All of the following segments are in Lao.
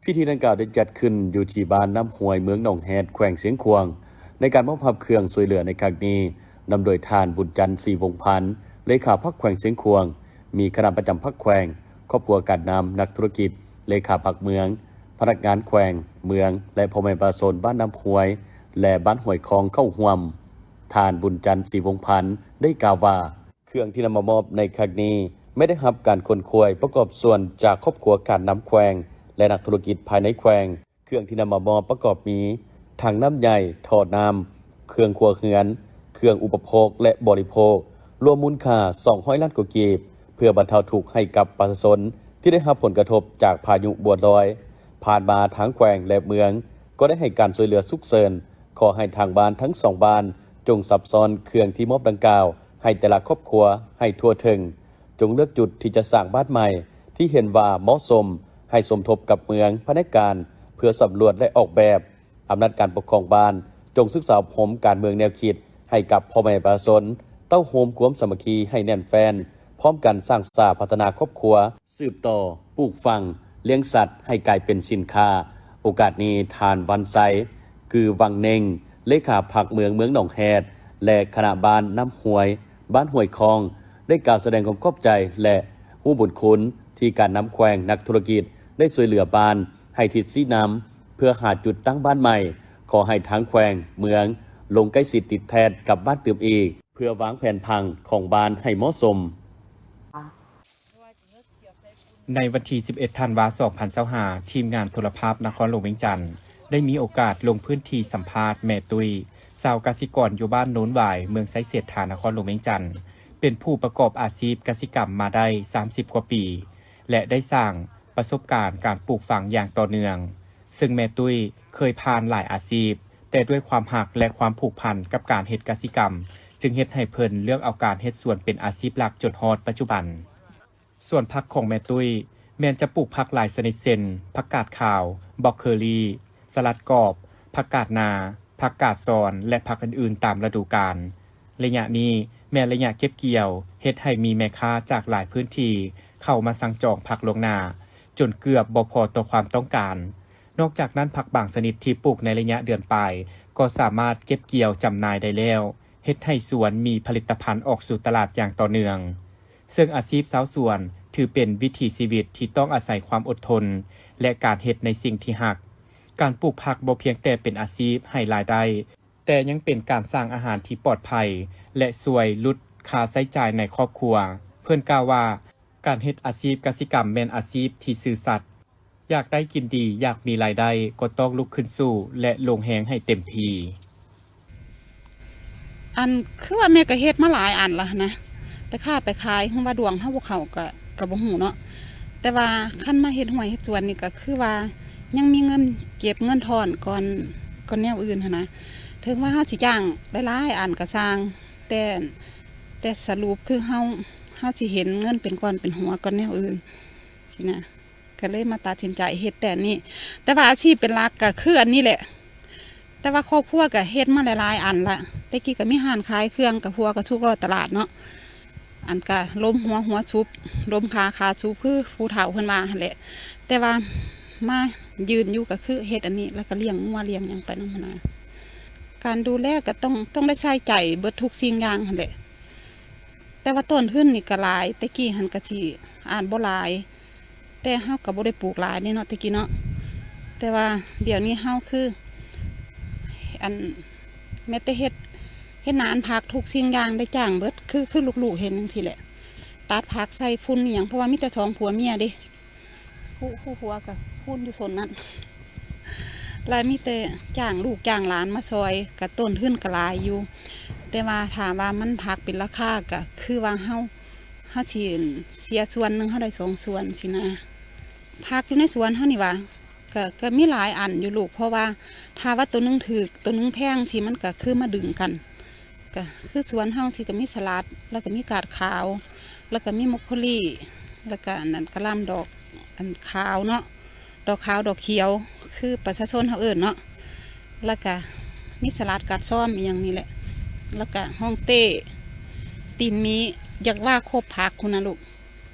ພິທີດັ່ງກ່າວໄດ້ຈັດຂຶ້ນຢູ່ທີ່ບ້ານນ້ຳຫ້ວຍ ເມືອງໜອງແຮດ ແຂວງຊຽງຂວາງ. ໃນການມອບຮັບເຄື່ອງຊ່ວຍເຫຼືອໃນຄັ້ງນີ້ ນຳໂດຍທ່ານ ບຸນຈັນ ສີວົງພັນ ເລຂາພັກແຂວງຊຽງຂວາງ, ມີຄະນະປະຈຳພັກແຂວງ, ຄອບຄົວການນຳ, ນັກທຸລະກິດ, ເລຂາພັກເມືອງ, ພະນັກງານແຂວງ, ເມືອງ ແລະ ພໍ່ແມ່ປະຊາຊົນບ້ານນ້ຳຫ້ວຍ ແລະ ບ້ານຫ້ວຍຄອງເຂົ້າຮ່ວມ. ທ່ານ ບຸນຈັນ ສີວົງພັນ ໄດ້ກ່າວວ່າ ເຄື່ອງທີ່ນຳມາມອບໃນຄັ້ງນີ້ ແມ່ນໄດ້ຮັບການຂົນຂວາຍປະກອບສ່ວນຈາກຄອບຄົວການນຳແຂວງ ແລະ ນັກທຸລະກິດພາຍໃນແຂວງ. ເຄື່ອງທີ່ນຳມາມອບປະກອບມີ ຖັງນ້ຳໃຫຍ່, ທໍ່ນ້ຳ, ເຄື່ອງຄົວເຮືອນ, ເຄື່ອງອຸປະໂພກ ແລະ ບໍລິໂພກ, ລວມມູນຄ່າສອງຮ້ອຍລ້ານກວ່າກີບ ເພື່ອບັນເທົາທຸກໃຫ້ກັບປະຊາຊົນທີ່ໄດ້ຮັບຜົນກະທົບຈາກພາຍຸບົວລອຍ. ຜ່ານມາທາງແຂວງ ແລະ ເມືອງກໍໄດ້ໃຫ້ການຊ່ວຍເຫຼືອສຸກເສີນ. ຂໍໃຫ້ທາງບ້ານທັງສອງບ້ານ ຈົ່ງສັບຊ້ອນເຄື່ອງທີ່ມອບດັ່ງກ່າວໃຫ້ແຕ່ລະຄອບຄົວໃຫ້ທົ່ວເຖິງ. ຈົ່ງເລືອກຈຸດທີ່ຈະສ້າງບ້ານໃໝ່ທີ່ເຫັນວ່າເໝາະສົມ ໃຫ້ສົມທົບກັບເມືອງພະແນກການ ເພື່ອສຳຫຼວດ ແລະ ອອກແບບ. ອຳນາດການປົກຄອງບ້ານ ຈົ່ງສຶກສາອົບຮົມການເມືອງແນວຄິດໃຫ້ກັບພໍ່ແມ່ປະຊາຊົນ, ເຕົ້າໂຮມຄວາມສາມັກຄີໃຫ້ແໜ້ນແຟ້ນ, ພ້ອມກັນສ້າງສາພັດທະນາຄອບຄົວ, ສືບຕໍ່ປູກຝັງລ້ຽງສັດໃຫ້ກາຍເປັນສິນຄ້າ. ໂອກາດນີ້ ທ່ານ ວັນໄຊ ກືວັງເນັ່ງ ເລຂາພັກເມືອງ ເມືອງໜອງແຮດ ແລະ ຄະນະບ້ານນ້ຳຫ້ວຍ ບ້ານຫ້ວຍຄອງ ໄດ້ກ່າວສະແດງຄວາມຂອບໃຈ ແລະ ຮູ້ບຸນຄຸນທີ່ການນຳແຂວງ, ນັກທຸລະກິດໄດ້ຊ່ວຍເຫຼືອບ້ານໃຫ້ທິດຊີ້ນຳ ເພື່ອຫາຈຸດຕັ້ງບ້ານໃໝ່. ຂໍໃຫ້ທາງແຂວງ, ເມືອງ ລົງໃກ້ຊິດຕິດແທດກັບບ້ານຕື່ມອີກ ເພື່ອວາງແຜນຜັງຂອງບ້ານໃຫ້ເໝາະສົມ. ໃນວັນທີສິບເອັດ ທັນວາ ສອງພັນຊາວຫ້າ ທີມງານໂທລະພາບນະຄອນຫຼວງວຽງຈັນ ໄດ້ມີໂອກາດລົງພື້ນທີ່ສຳພາດແມ່ຕຸ້ຍ ຊາວກະສິກອນຢູ່ບ້ານໂນນຫວາຍ ເມືອງໄຊເສດຖາ ນະຄອນຫຼວງວຽງຈັນ, ເປັນຜູ້ປະກອບອາຊີບກະສິກຳມາໄດ້ສາມສິບກວ່າປີ ແລະ ໄດ້ສ້າງປະສົບການການປູກຝັງຢ່າງຕໍ່ເນື່ອງ. ເຊິ່ງແມ່ຕຸ້ຍເຄີຍຜ່ານຫຼາຍອາຊີບ, ແຕ່ດ້ວຍຄວາມຮັກ ແລະ ຄວາມຜູກພັນກັບການເຮັດກະສິກຳ ຈຶ່ງເຮັດໃຫ້ເພິ່ນເລືອກເອົາການເຮັດສວນເປັນອາຊີບຫຼັກຈົນຮອດປັດຈຸບັນ. ສວນຜັກຂອງແມ່ຕຸ້ຍແມ່ນຈະປູກຜັກຫຼາຍຊະນິດເຊັ່ນ ຜັກກາດຂາວ, ບຣອກເຄີລີ, ສະຫຼັດກອບ, ຜັກກາດນາ, ຜັກກາດຊອນ ແລະ ຜັກອື່ນໆຕາມລະດູການ. ໄລຍະນີ້ແມ່ນໄລຍະເກັບກ່ຽວ, ເຮັດໃຫ້ມີແມ່ຄ້າຈາກຫຼາຍພື້ນທີ່ເຂົ້າມາສັ່ງຈອງຜັກລ່ວງໜ້າ ຈົນເກືອບບໍ່ພໍຕໍ່ຄວາມຕ້ອງການ. ນອກຈາກນັ້ນ, ຜັກບາງຊະນິດທີ່ປູກໃນໄລຍະເດືອນປາຍກໍສາມາດເກັບກ່ຽວຈຳໜ່າຍໄດ້ແລ້ວ, ເຮັດໃຫ້ສວນມີຜະລິດຕະພັນອອກສູ່ຕະຫຼາດຢ່າງຕໍ່ເນື່ອງ. ເຊິ່ງອາຊີບຊາວສວນຖືເປັນວິຖີຊີວິດທີ່ຕ້ອງອາໄສຄວາມອົດທົນ ແລະ ການເຮັດໃນສິ່ງທີ່ຮັກ. ການປູກຜັກບໍ່ພຽງແຕ່ເປັນອາຊີບໃຫ້ລາຍໄດ້, ແຕ່ຍັງເປັນການສ້າງອາຫານທີ່ປອດໄພ ແລະ ຊ່ວຍຫຼຸດຄ່າໃຊ້ຈ່າຍໃນຄອບຄົວ. ເພິ່ນກ່າວວ່າ, ການເຮັດອາຊີບກະສິກຳແມ່ນອາຊີບທີ່ຊື່ສັດ, ຢາກໄດ້ກິນດີ, ຢາກມີລາຍໄດ້ ກໍຕ້ອງລຸກຂຶ້ນສູ້ ແລະ ລົງແຮງໃຫ້ເຕັມທີ່. ອັນ ຄືວ່າແມ່ກໍເຮັດມາຫຼາຍອັນລະຫັ້ນນະ, ໄປຄ້າໄປຂາຍ ຄືວ່າດວງເຮົາບໍ່ເຂົ້າກໍ ກໍບໍ່ຮູ້ເນາະ. ແຕ່ວ່າຄັນມາເຮັດໄຮ່ເຮັດສວນນີ້ ກໍຄືວ່າຍັງມີເງິນເກັບເງິນທ້ອນກ່ອນ ກ່ອນແນວອື່ນຫັ້ນນະ. ເຖິງວ່າເຮົາຊິຈ້າງຫຼາຍໆອັນກໍຊ່າງ, ແຕ່ ແຕ່ສະຫຼຸບຄືເຮົາ ເຮົາຊິເຫັນເງິນເປັນກ້ອນເປັນຫົວກ່ອນແນວອື່ນ ຊີ້ນະ. ກໍເລີຍມາຕັດສິນໃຈເຮັດແຕ່ອັນນີ້. ແຕ່ວ່າອາຊີບເປັນຫຼັກກໍຄືອັນນີ້ແຫຼະ. ແຕ່ວ່າຄອບຄົວກໍເຮັດມາຫຼາຍໆອັນລະ. ແຕ່ກີ້ກໍມີຮ້ານຂາຍເຄື່ອງ ກໍຫົວກໍສຸກເລາະຕະຫຼາດເນາະ. ອັນກໍລົ້ມຫົວ ຫົວຊຸບ, ລົ້ມຂາ ຂາຊຸບ ຄືຜູ້ເຖົ້າເພິ່ນວ່າຫັ້ນແຫຼະ. ແຕ່ວ່າມາຢືນຢູ່ກໍຄືເຮັດອັນນີ້ ແລ້ວກໍລ້ຽງງົວລ້ຽງຫຍັງໄປນຳຫັ້ນນະ. ການດູແລກໍຕ້ອງ ຕ້ອງໄດ້ໃສ່ໃຈເບິດທຸກສິ່ງຢ່າງຫັ້ນແຫຼະ. ແຕ່ວ່າຕົ້ນທຶນນີ້ກໍຫຼາຍ, ແຕ່ກີ້ຫັ້ນກໍຊິອາດບໍ່ຫຼາຍ, ແຕ່ເຮົາກໍບໍ່ໄດ້ປູກຫຼາຍເດ້ເນາະ ແຕ່ກີ້ເນາະ. ແຕ່ວ່າດຽວນີ້ເຮົາຄື ອັນ ແມ້ແຕ່ເຮັດ ເຮັດນາອັນຜັກທຸກສິ່ງຢ່າງໄດ້ຈ້າງເບິດ, ຄື ຄືລູກໆເຫັນຈັ່ງຊີ້ແຫຼະ, ຕັດຜັກໃສ່ຝຸ່ນອີ່ຫຍັງ, ເພາະວ່າມີແຕ່ສອງຜົວເມຍເດ້. ຜູ້ ຜູ້ຜົວກໍພຸ້ນຢູ່ໂຊນນັ້ນ ລະມີແຕ່ຈ້າງລູກຈ້າງຫຼານມາຊ່ອຍ, ກະຕົ້ນທຶນກໍຫຼາຍຢູ່. ແຕ່ວ່າຖ້າວ່າມັນຜັກເປັນລາຄາ ກະຄືວ່າເຮົາ ເຮົາຊິເສຍສ່ວນໜຶ່ງ ເຮົາໄດ້ສອງສ່ວນຊີ້ນະ. ຜັກຢູ່ໃນສວນເຮົານີ້ຫວາ ກະ ກະມີຫຼາຍອັນຢູ່ລູກ, ເພາະວ່າຖ້າວ່າໂຕໜຶ່ງຖືກ ໂຕໜຶ່ງແພງຊີ້ ມັນກະຄືມາດຶງກັນ. ກະຄືສວນເຮົາຊີ້ກະມີສະຫຼັດ ແລ້ວກະມີກາດຂາວ ແລ້ວກະມີໂມກໂຄລີ ແລ້ວກະອັນນັ້ນ ກະຫຼ່ຳດອກອັນຂາວເນາະ, ດອກຂາວ ດອກຂຽວ ຄືປະຊາຊົນເຮົາເອີ້ນເນາະ, ແລ້ວກະມີສະຫຼັດ ກາດຊອມ ອີ່ຫຍັງນີ້ແຫຼະ, ແລ້ວກະຮ່ອງເຕ້ ຕີນໝີ, ຢາກວ່າຄົບຜັກພຸ້ນນະລູກ.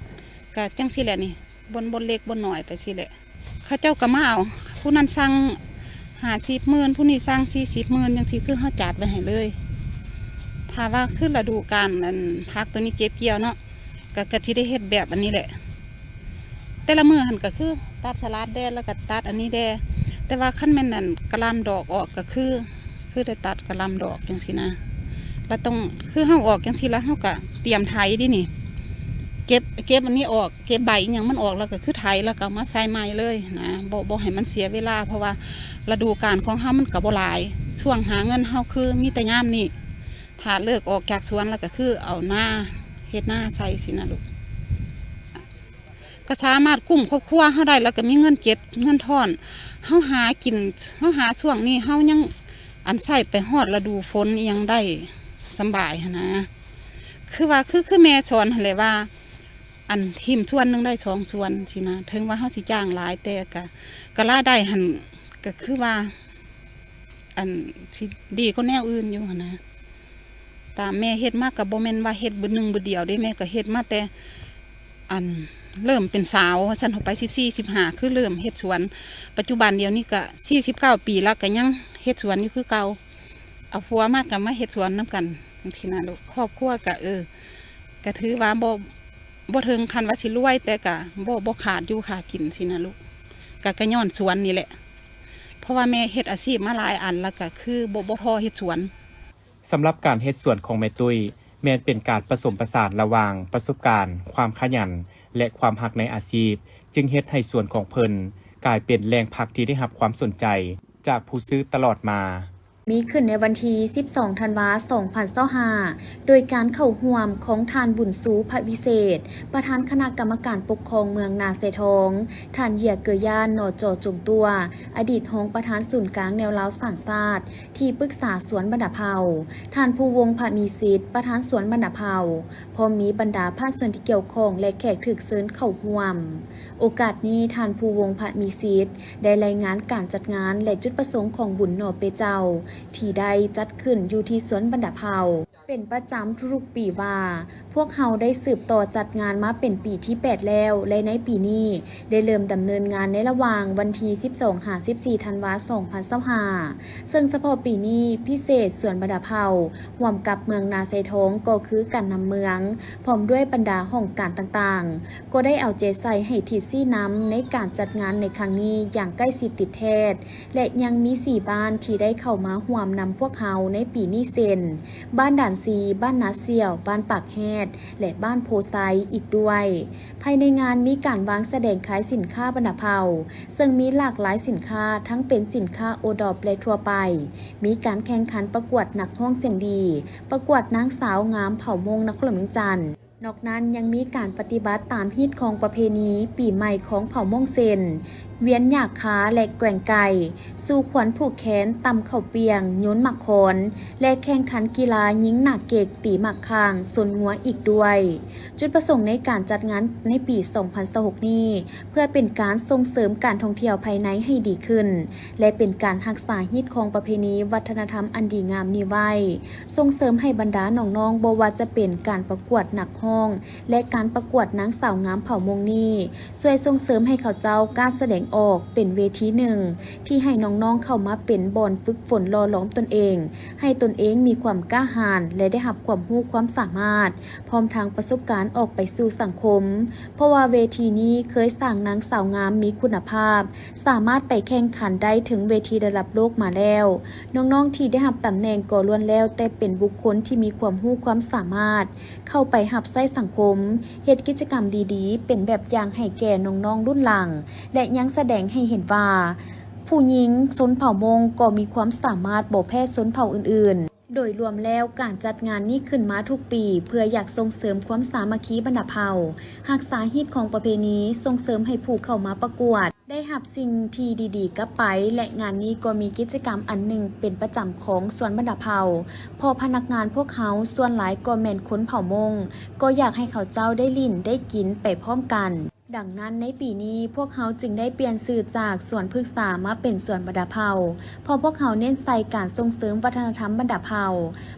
ກະຈັ່ງຊີ້ແຫຼະນີ້ ບ່ອນ ບ່ອນເລັກບ່ອນນ້ອຍໄປຊີ້ແຫຼະ. ຂ ເຂົາເຈົ້າກໍມາເອົາ ຜູ້ນັ້ນສັ່ງຫ້າສິບໝື່ນ ຜູ້ນີ້ສັ່ງສີ່ສິບໝື່ນ ຈັ່ງຊີ້ ຄືເຮົາຈັດໄວ້ໃຫ້ເລີຍ. ຖ້າວ່າຄືລະດູການ ອັນ ຜັກໂຕນີ້ເກັບກ່ຽວເນາະ ກໍ ກໍຊິໄດ້ເຮັດແບບອັນນີ້ແຫຼະ. ແຕ່ລະມື້ຫັ້ນກໍຄືຕັດສະຫຼັດແດ່ ແລ້ວກໍຕັດອັນນີ້ແດ່ ແຕ່ວ່າຄັນແມ່ນອັນກະຫຼ່ຳດອກອອກກໍຄື ຄືໄດ້ຕັດກະຫຼ່ຳດອກຈັ່ງຊີ້ນະ ແລ້ວຕ້ອງ ຄືເຮົາອອກຈັ່ງຊີ້ ແລ້ວເຮົາກໍຕຽມໄຖເດ້ນີ້ ເກັບ ເກັບອັນນີ້ອອກ ເກັບໃບອີ່ຫຍັງມັນອອກ ແລ້ວກໍຄືໄຖ ແລ້ວກໍເອົາມາໃສ່ໃໝ່ເລີຍນະ ບໍ່ ບໍ່ໃຫ້ມັນເສຍເວລາ ເພາະວ່າລະດູການຂອງເຮົາມັນກໍບໍ່ຫຼາຍ ຊ່ວງຫາເງິນເຮົາຄືມີແຕ່ຍາມນີ້ ຖ້າເລີກອອກຈາກສວນແລ້ວກໍຄືເອົານາ ເຮັດນາໃສ່ຊີ້ນະລູກ. ກໍສາມາດກຸ້ມຄອບຄົວເຮົາໄດ້ ແລ້ວກໍມີເງິນເກັບເງິນທ້ອນ ເຮົາຫາກິນ ເຮົາຫາຊ່ວງນີ້ ເຮົາຍັງ ອັນ ໃຊ້ໄປຮອດລະດູຝົນອີ່ຫຍັງໄດ້ສຳບາຍຫັ້ນນະ. ຄືວ່າ ຄື ຄືແມ່ສອນຫັ້ນແຫຼະວ່າ ອັນ ຖິ້ມສ່ວນໜຶ່ງໄດ້ສອງສ່ວນຊີ້ນະ ເຖິງວ່າເຮົາຊິຈ້າງຫຼາຍ ແຕ່ກໍ ກໍລາຍໄດ້ຫັ້ນ ກໍຄືວ່າ ອັນ ຊິດີກວ່າແນວອື່ນຢູ່ຫັ້ນນະ. ຕາມແມ່ເຮັດມາກໍບໍ່ແມ່ນວ່າເຮັດບຶດໜຶ່ງບຶດດຽວເດ້ ແມ່ກໍເຮັດມາແຕ່ ອັນ ເລີ່ມເປັນສາວວ່າຊັ້ນ ເຮົາໄປສິບສີ່ ສິບຫ້າ ຄືເລີ່ມເຮັດສວນ ປັດຈຸບັນດຽວນີ້ກໍສີ່ສິບເກົ້າປີແລ້ວ ກໍຍັງເຮັດສວນຢູ່ຄືເກົ່າ ເອົາຜົວມາກໍມາເຮັດສວນນຳກັນຈັ່ງຊີ້ນະລູກ. ຄອບຄົວກໍ ເອີ ກໍຖືວ່າບໍ່ ບໍ່ເຖິງຂັ້ນວ່າຊິລວຍ ແຕ່ກໍບໍ່ ບໍ່ຂາດຢູ່ຂາດກິນຊີ້ນະລູກ ກໍ ກໍຍ້ອນສວນນີ້ແຫຼະ ເພາະວ່າແມ່ເຮັດອາຊີບມາຫຼາຍອັນ ແລ້ວກໍຄືບໍ່ ບໍ່ທໍ້ເຮັດສວນ. ສຳລັບການເຮັດສວນຂອງແມ່ຕຸ້ຍ ແມ່ນເປັນການປະສົມປະສານລະຫວ່າງປະສົບການ, ຄວາມຂະຫຍັນ ແລະ ຄວາມຮັກໃນອາຊີບ ຈຶ່ງເຮັດໃຫ້ສວນຂອງເພິ່ນກາຍເປັນແຫຼ່ງພັກທີ່ໄດ້ຮັບຄວາມສົນໃຈຈາກຜູ້ຊື້ຕະຫຼອດມາ. ມີຂຶ້ນໃນວັນທີສິບສອງ ທັນວາ ສອງພັນຊາວຫ້າ ໂດຍການເຂົ້າຮ່ວມຂອງທ່ານ ບຸນຊູ ພະວິເສດ ປະທານຄະນະກຳມະການປົກຄອງເມືອງນາຊາຍທອງ, ທ່ານ ເຢຍ ເກີຢານ ນຈ ຈົງຕົວ ອະດີດຮອງປະທານສູນກາງແນວລາວສ້າງຊາດ, ທີ່ປຶກສາສວນບັນດາເຜົ່າ, ທ່ານ ພູວົງ ພະມີສິດ ປະທານສວນບັນດາເຜົ່າ, ພ້ອມມີບັນດາພາກສ່ວນທີ່ກ່ຽວຂ້ອງ ແລະ ແຂກຖືກເຊີນເຂົ້າຮ່ວມ. ໂອກາດນີ້ ທ່ານ ພູວົງ ພະມີສິດ ໄດ້ລາຍງານການຈັດງານ ແລະ ຈຸດປະສົງຂອງບຸນໜໍ່ເປເຈົ້າ ທີ່ໄດ້ຈັດຂຶ້ນຢູ່ທີ່ສວນບັນດາເຜົ່າ ເປັນປະຈຳທຸກໆປີວ່າ, ພວກເຮົາໄດ້ສືບຕໍ່ຈັດງານມາເປັນປີທີແປດແລ້ວ ແລະ ໃນປີນີ້ໄດ້ເລີ່ມດຳເນີນງານໃນລະຫວ່າງວັນທີສິບສອງ ຫາ ສິບສີ່ ທັນວາ ສອງພັນຊາວຫ້າ ເຊິ່ງສະເພາະປີນີ້ພິເສດສວນບັນດາເຜົ່າ ຮ່ວມກັບເມືອງນາຊາຍທອງ ກໍຄືການນຳເມືອງ ພ້ອມດ້ວຍບັນດາຫ້ອງການຕ່າງໆ ກໍໄດ້ເອົາໃຈໃສ່ໃຫ້ທິດຊີ້ນຳໃນການຈັດງານໃນຄັ້ງນີ້ຢ່າງໃກ້ຊິດຕິດແທດ ແລະ ຍັງມີສີ່ບ້ານທີ່ໄດ້ເຂົ້າມາຮ່ວມນຳພວກເຮົາໃນປີນີ້ເຊັ່ນ ບ້ານດ່ານຊີ, ບ້ານນາສ່ຽວ, ບ້ານປາກແຮດ ແລະ ບ້ານໂພໄຊອີກດ້ວຍ. ພາຍໃນງານມີການວາງສະແດງຂາຍສິນຄ້າບັນດາເຜົ່າ ເຊິ່ງມີຫຼາກຫຼາຍສິນຄ້າ ທັງເປັນສິນຄ້າໂອດອບ ແລະ ທົ່ວໄປ, ມີການແຂ່ງຂັນປະກວດນັກຮ້ອງສຽງດີ, ປະກວດນາງສາວງາມເຜົ່າມົ້ງນະຄອນຫຼວງວຽງຈັນ. ນອກນັ້ນຍັງມີການປະຕິບັດຕາມຮີດຄອງປະເພນີປີໃໝ່ຂອງເຜົ່າມົ້ງເຊັ່ນ ວຽນຫຍ້າຄາ ແລະ ແກວ່ງໄກ່, ສູ່ຂວັນຜູກແຂນ, ຕຳເຂົ້າປຽງ, ໂຍນໝາກຄອນ ແລະ ແຂ່ງຂັນກິລາຍິງໜາເກັກ, ຕີໝາກຂ່າງ, ຊົນງົວອີກດ້ວຍ. ຈຸດປະສົງໃນການຈັດງານໃນປີສອງພັນຊາວຫົກນີ້ ເພື່ອເປັນການສົ່ງເສີມການທ່ອງທ່ຽວພາຍໃນໃຫ້ດີຂຶ້ນ ແລະ ເປັນການຮັກສາຮີດຄອງປະເພນີວັດທະນະທຳອັນດີງາມນີ້ໄວ້. ສົ່ງເສີມໃຫ້ບັນດານ້ອງໆ ບໍ່ວ່າຈະເປັນການປະກວດນັກຮ້ອງ ແລະ ການປະກວດນາງສາວງາມເຜົ່າມົ້ງນີ້ ຊ່ວຍສົ່ງເສີມໃຫ້ເຂົາເຈົ້າກ້າສະແດງອອກເປັນເວທີໜຶ່ງ ທີ່ໃຫ້ນ້ອງໆເຂົ້າມາເປັນບ່ອນຝຶກຝົນຫຼໍ່ຫຼອມຕົນເອງ ໃຫ້ຕົນເອງມີຄວາມກ້າຫານ ແລະ ໄດ້ຮັບຄວາມຮູ້ຄວາມສາມາດ ພ້ອມທັງປະສົບການອອກໄປສູ່ສັງຄົມ ເພາະວ່າເວທີນີ້ເຄີຍສ້າງນາງສາວງາມມີຄຸນນະພາບ ສາມາດໄປແຂ່ງຂັນໄດ້ເຖິງເວທີລະດັບໂລກມາແລ້ວ. ນ້ອງໆທີ່ໄດ້ຮັບຕຳແໜ່ງກໍລ້ວນແລ້ວແຕ່ເປັນບຸກຄົນທີ່ມີຄວາມຮູ້ຄວາມສາມາດ ເຂົ້າໄປຮັບໃຊ້ສັງຄົມ, ເຮັດກິດຈະກຳດີໆ ເປັນແບບຢ່າງໃຫ້ແກ່ນ້ອງໆລຸ້ນຫຼັງ ແລະ ຍັງສະແດງໃຫ້ເຫັນວ່າ ຜູ້ຍິງຊົນເຜົ່າມົ້ງກໍມີຄວາມສາມາດບໍ່ແພ້ຊົນເຜົ່າອື່ນໆ. ໂດຍລວມແລ້ວ ການຈັດງານນີ້ຂຶ້ນມາທຸກປີ ເພື່ອຢາກສົ່ງເສີມຄວາມສາມັກຄີບັນດາເຜົ່າ, ຮັກສາຮີດຄອງປະເພນີ, ສົ່ງເສີມໃຫ້ຜູ້ເຂົ້າມາປະກວດ ໄດ້ຮັບສິ່ງທີ່ດີໆກັບໄປ ແລະ ງານນີ້ກໍມີກິດຈະກຳອັນໜຶ່ງເປັນປະຈຳຂອງສວນບັນດາເຜົ່າ, ເພາະພະນັກງານພວກເຮົາສ່ວນຫຼາຍກໍແມ່ນຄົນເຜົ່າມົ້ງ, ກໍຢາກໃຫ້ເຂົາເຈົ້າໄດ້ຫຼິ້ນໄດ້ກິນໄປພ້ອມກັນ. ດັ່ງນັ້ນໃນປີນີ້ ພວກເຮົາຈຶ່ງໄດ້ປ່ຽນຊື່ຈາກສວນພຶກສາມາເປັນສວນບັນດາເຜົ່າ, ເພາະພວກເຮົາເນັ້ນໃສ່ການສົ່ງເສີມວັດທະນະທຳບັນດາເຜົ່າ.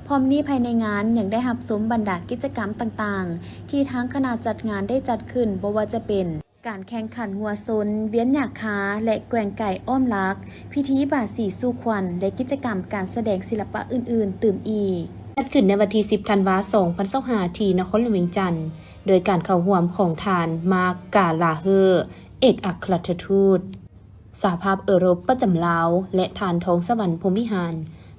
ພ້ອມນີ້ພາຍໃນງານຍັງໄດ້ຮັບຊົມບັນດາກິດຈະກຳຕ່າງໆ ທີ່ທາງຄະນະຈັດງານໄດ້ຈັດຂຶ້ນ, ບໍ່ວ່າຈະເປັນ ການແຂ່ງຂັນງົວຊົນ, ວຽນຫຍ້າຄາ ແລະ ແກວ່ງໄກ່ອ້ອມຫຼັກ, ພິທີບາສີສູ່ຂວັນ ແລະ ກິດຈະກຳການສະແດງສິລະປະອື່ນໆຕື່ມອີກ. ຈັດຂຶ້ນໃນວັນທີສິບ ທັນວາ ສອງພັນຊາວຫ້າ ທີ່ນະຄອນຫຼວງວຽງຈັນ, ໂດຍການເຂົ້າຮ່ວມຂອງທ່ານ ມາກ ກາລາເຮີ ເອກອັກຄະລັດຖະທູດ ສະຫະພາບເອີຣົບປະຈຳລາວ ແລະ ທ່ານ ທອງສະຫວັນ ພົມວິຫານ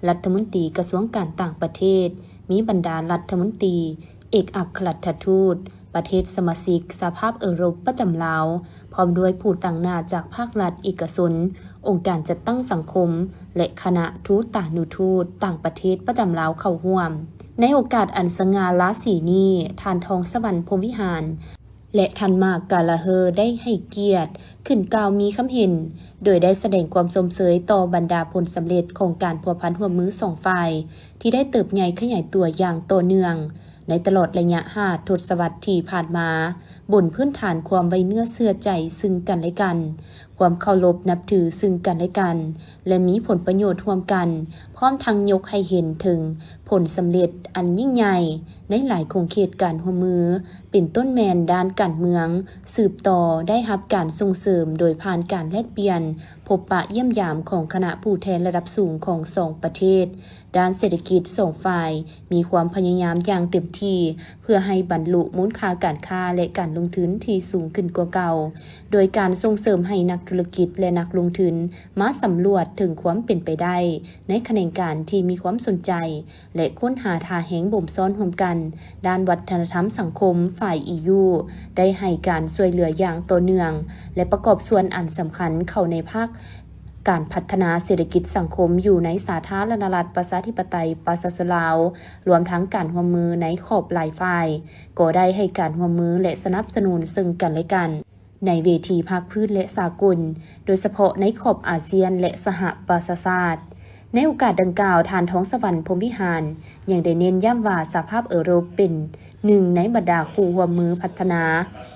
ລັດຖະມົນຕີກະຊວງການຕ່າງປະເທດ, ມີບັນດາລັດຖະມົນຕີ, ເອກອັກຄະລັດຖະທູດ, ປະເທດສະມາຊິກສະຫະພາບເອີຣົບປະຈຳລາວ, ພ້ອມດ້ວຍຜູ້ຕາງໜ້າຈາກພາກລັດ, ເອກະຊົນ, ອົງການຈັດຕັ້ງສັງຄົມ ແລະ ຄະນະທູຕານຸທູດຕ່າງປະເທດປະຈຳລາວເຂົ້າຮ່ວມ. ໃນໂອກາດອັນສະຫງ່າລາສີນີ້, ທ່ານ ທອງສະຫວັນ ພົມວິຫານ ແລະ ທ່ານ ມາກ ກາລາເຮີ ໄດ້ໃຫ້ກຽດຂຶ້ນກ່າວມີຄຳເຫັນ, ໂດຍໄດ້ສະແດງຄວາມຊົມເຊີຍຕໍ່ບັນດາຜົນສຳເລັດຂອງການພົວພັນຮ່ວມມືສອງຝ່າຍ ທີ່ໄດ້ເຕີບໃຫຍ່ຂະຫຍາຍຕົວຢ່າງຕໍ່ເນື່ອງໃນຕະຫຼອດໄລຍະຫ້າທົດສະວັດທີ່ຜ່ານມາ, ບົນພື້ນຖານຄວາມໄວ້ເນື້ອເຊື່ອໃຈຊຶ່ງກັນແລະກັນ, ຄວາມເຄົາລົບນັບຖືຊຶ່ງກັນແລະກັນ ແລະ ມີຜົນປະໂຫຍດຮ່ວມກັນ, ພ້ອມທັງຍົກໃຫ້ເຫັນເຖິງຜົນສຳເລັດອັນຍິ່ງໃຫຍ່ໃນຫຼາຍຂົງເຂດການຮ່ວມມື, ເປັນຕົ້ນແມ່ນດ້ານການເມືອງ, ສືບຕໍ່ໄດ້ຮັບການສົ່ງເສີມໂດຍຜ່ານການແລກປ່ຽນ, ພົບປະຢ້ຽມຢາມຂອງຄະນະຜູ້ແທນລະດັບສູງຂອງສອງປະເທດ. ດ້ານເສດຖະກິດ, ສອງຝ່າຍມີຄວາມພະຍາຍາມຢ່າງເຕັມທີ່ ເພື່ອໃຫ້ບັນລຸມູນຄ່າການຄ້າ ແລະ ການລົງທຶນທີ່ສູງຂຶ້ນກວ່າເກົ່າ, ໂດຍການສົ່ງເສີມໃຫ້ນັກທຸລະກິດ ແລະ ນັກລົງທຶນມາສຳຫຼວດເຖິງຄວາມເປັນໄປໄດ້ໃນຂະແໜງການທີ່ມີຄວາມສົນໃຈ ແລະ ຄົ້ນຫາທ່າແຮງບົ່ມຊ້ອນຮ່ວມກັນ. ດ້ານວັດທະນະທຳສັງຄົມ, ຝ່າຍ ອີ ຢູ ໄດ້ໃຫ້ການຊ່ວຍເຫຼືອຢ່າງຕໍ່ເນື່ອງ ແລະ ປະກອບສ່ວນອັນສຳຄັນເຂົ້າໃນພາກ ການພັດທະນາເສດຖະກິດສັງຄົມຢູ່ໃນສາທາລະນະລັດ ປະຊາທິປະໄຕ ປະຊາຊົນລາວ, ລວມທັງການຮ່ວມມືໃນຂອບຫຼາຍຝ່າຍ, ກໍໄດ້ໃຫ້ການຮ່ວມມື ແລະ ສະໜັບສະໜູນເຊິ່ງກັນແລະກັນ ໃນເວທີພາກພື້ນ ແລະ ສາກົນ, ໂດຍສະເພາະໃນຂອບອາຊຽນ ແລະ ສະຫະປະຊາຊາດ. ໃນໂອກາດດັ່ງກ່າວ, ທ່ານ ທອງສະຫວັນ ພົມວິຫານ ຍັງໄດ້ເນັ້ນຢ້ຳວ່າ ສະຫະພາບເອີຣົບເປັນ ໜຶ່ງໃນບັນດາຄູ່ຮ່ວມມືພັດທະນາ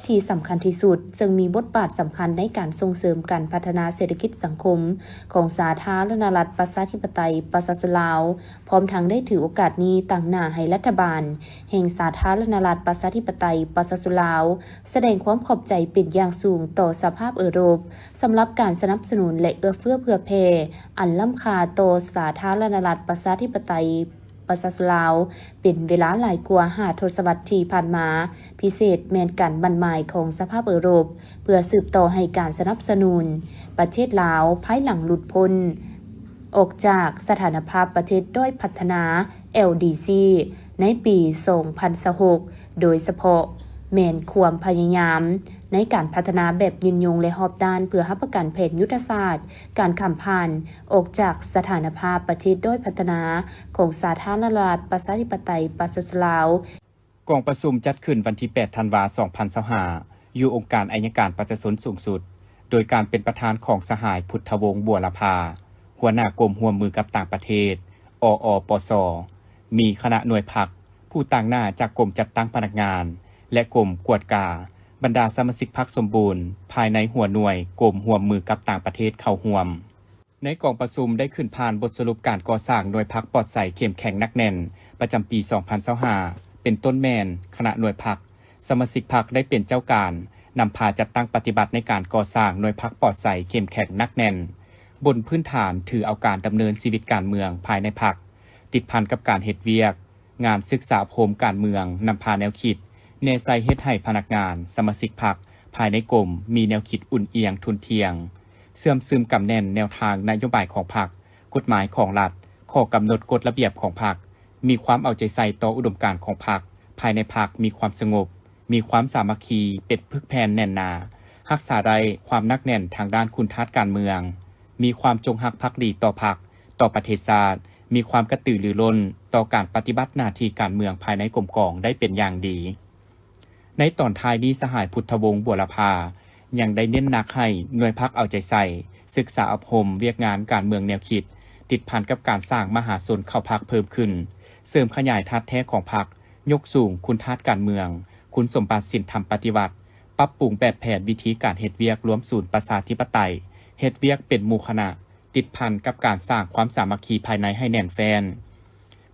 ທີ່ສຳຄັນທີ່ສຸດ, ເຊິ່ງມີບົດບາດສຳຄັນໃນການສົ່ງເສີມການພັດທະນາເສດຖະກິດສັງຄົມຂອງສາທາລະນະລັດ ປະຊາທິປະໄຕ ປະຊາຊົນລາວ, ພ້ອມທັງໄດ້ຖືໂອກາດນີ້ຕາງໜ້າໃຫ້ລັດຖະບານແຫ່ງສາທາລະນະລັດ ປະຊາທິປະໄຕ ປະຊາຊົນລາວ ສະແດງຄວາມຂອບໃຈເປັນຢ່າງສູງຕໍ່ສະຫະພາບເອີຣົບ ສຳລັບການສະໜັບສະໜູນ ແລະ ເອື້ອເຟື້ອເຜື່ອແຜ່ອັນລ້ຳຄ່າຕໍ່ສາທາລະນະລັດ ປະຊາທິປະໄຕ ປະຊາຊົນລາວ ເປັນເວລາຫຼາຍກວ່າຫ້າທົດສະວັດທີ່ຜ່ານມາ, ພິເສດແມ່ນການໝັ້ນໝາຍຂອງສະຫະພາບເອີຣົບ ເພື່ອສືບຕໍ່ໃຫ້ການສະໜັບສະໜູນປະເທດລາວ ພາຍຫຼັງຫຼຸດພົ້ນອອກຈາກສະຖານະພາບປະເທດດ້ອຍພັດທະນາ ແອລດີຊີ ໃນປີສອງພັນຊາວຫົກ, ໂດຍສະເພາະແມ່ນຄວາມພະຍາຍາມໃນການພັດທະນາແບບຍືນຍົງ ແລະ ຮອບດ້ານ ເພື່ອຮັບປະກັນແຜນຍຸດທະສາດການຂ້າມຜ່ານ ອອກຈາກສະຖານະພາບປະເທດດ້ອຍພັດທະນາຂອງສາທາລະນະລັດ ປະຊາທິປະໄຕ ປະຊາຊົນລາວ. ກອງປະຊຸມຈັດຂຶ້ນວັນທີແປດ ທັນວາ ສອງພັນຊາວຫ້າ ຢູ່ອົງການໄອຍະການປະຊາຊົນສູງສຸດ, ໂດຍການເປັນປະທານຂອງສະຫາຍ ພຸດທະວົງ ບົວລະພາ ຫົວໜ້າກົມຮ່ວມມືກັບຕ່າງປະເທດ ອອປສ, ມີຄະນະໜ່ວຍພັກ, ຜູ້ຕາງໜ້າຈາກກົມຈັດຕັ້ງພະນັກງານ ແລະ ກົມກວດກາ, ບັນດາສະມາຊິກພັກສົມບູນ ພາຍໃນຫົວໜ່ວຍກົມຮ່ວມມືກັບຕ່າງປະເທດເຂົ້າຮ່ວມ. ໃນກອງປະຊຸມໄດ້ຂຶ້ນຜ່ານບົດສະຫຼຸບການກໍ່ສ້າງໜ່ວຍພັກປອດໃສເຂັ້ມແຂງໜັກແໜ້ນ ປະຈຳປີສອງພັນຊາວຫ້າ ເປັນຕົ້ນແມ່ນຄະນະໜ່ວຍພັກ, ສະມາຊິກພັກໄດ້ເປັນເຈົ້າການນຳພາຈັດຕັ້ງປະຕິບັດໃນການກໍ່ສ້າງໜ່ວຍພັກປອດໃສເຂັ້ມແຂງໜັກແໜ້ນ, ບົນພື້ນຖານຖືເອົາການດຳເນີນຊີວິດການເມືອງພາຍໃນພັກ, ຕິດພັນກັບການເຮັດວຽກ, ງານສຶກສາອົບຮົມການເມືອງ, ນຳພາແນວຄິດ, ແນໃສ່ເຮັດໃຫ້ພະນັກງານ, ສະມາຊິກພັກພາຍໃນກົມມີແນວຄິດອຸ່ນອຽງທຸ່ນທ່ຽງ, ເຊື່ອມຊຶມກຳແໜ້ນແນວທາງນະໂຍບາຍຂອງພັກ, ກົດໝາຍຂອງລັດ, ຂໍ້ກຳນົດກົດລະບຽບຂອງພັກ, ມີຄວາມເອົາໃຈໃສ່ຕໍ່ອຸດົມການຂອງພັກ, ພາຍໃນພັກມີຄວາມສະຫງົບ, ມີຄວາມສາມັກຄີເປັນປຶກແຜ່ນແໜ້ນໜາ, ຮັກສາໄດ້ຄວາມໜັກແໜ້ນທາງດ້ານຄຸນທາດການເມືອງ, ມີຄວາມຈົງຮັກພັກດີຕໍ່ພັກ, ຕໍ່ປະເທດຊາດ, ມີຄວາມກະຕືລືລົ້ນຕໍ່ການປະຕິບັດໜ້າທີ່ການເມືອງພາຍໃນກົມກອງໄດ້ເປັນຢ່າງດີ. ໃນຕອນທ້າຍນີ້ ສະຫາຍ ພຸດທະວົງ ບົວລະພາ ຍັງໄດ້ເນັ້ນໜັກໃຫ້ໜ່ວຍພັກເອົາໃຈໃສ່ ສຶກສາອົບຮົມວຽກງານການເມືອງແນວຄິດ ຕິດພັນກັບການສ້າງມະຫາຊົນເຂົ້າພັກເພີ່ມຂຶ້ນ, ເສີມຂະຫຍາຍທາດແທ້ຂອງພັກ, ຍົກສູງຄຸນທາດການເມືອງ, ຄຸນສົມບັດສິນທຳປະຕິວັດ, ປັບປຸງແບບແຜນວິທີການເຮັດວຽກລວມສູນປະຊາທິປະໄຕ, ເຮັດວຽກເປັນໝູ່ຄະນະ, ຕິດພັນກັບການສ້າງຄວາມສາມັກຄີພາຍໃນໃຫ້ແໜ້ນແຟ້ນ,